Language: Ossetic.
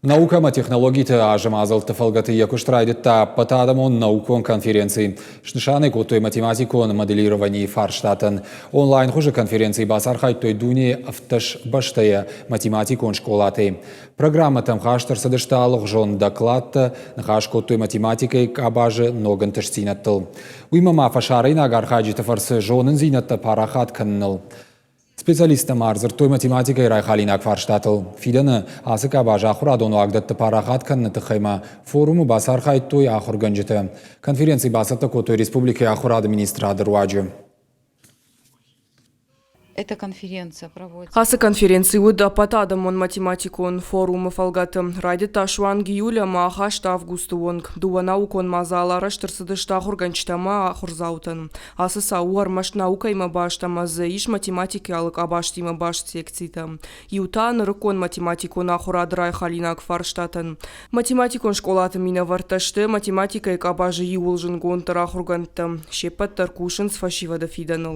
Наукӕ ӕмӕ технологиты азы мадзӕлтты фӕлгӕты йӕ куыст райдыдта ӕппӕтадӕмон наукон конференци. Снысан ӕй кодтой математикон моделированийы фарстатӕн. Онлайн хуызы конференцийы бацархайдтой дунейы 17 бӕстӕйӕ математикон скъолатӕй. Программӕтӕм хаст ӕрцыдысты алыгъуызон докладтӕ, ныхас кодтой математикӕйы къабазы ног ӕнтыстдзинӕдтыл. Уыимӕ ма фӕсарӕйнаг архайджыты фӕрцы зонындзинӕдтӕ парахат кӕныныл. Специалисттӕ ма ӕрдзырдтой математикӕйы райхалинаг фарстатыл. Фидӕны ацы къабаз ахуырадон уагдӕтты парахат кӕныны тыххӕй ма форумы бацархайдтой ахуыргӕнджытӕ. Конференци бацӕттӕ кодтой республикӕйы ахуырады министрады руаджы. Ацы конференци уыд ӕппӕтадӕмон математикон форумы фӕлгӕты. Райдыдта суанг июль ӕмӕ ахаста августы онг. Дыууӕ наукон мадзалы арӕзт ӕрцыдысты ахуыргӕнджытӕ ӕмӕ ахуырдзаутӕн. Ацы цау у ӕрмӕст наукӕимӕ баст ӕмӕ дзы ис математикӕйы алы къабӕзтимӕ баст секцитӕ. Иу та нырыккон математикон ахуырады райхалинаг фарстатӕн. Математикон скъолаты минӕвӕрттӕ сты математикӕйы къабазы иууыл зындгонддӕр ахуыргӕндтӕ. Се ппӕт дӕр кусынц фӕсивӕды фидӕныл.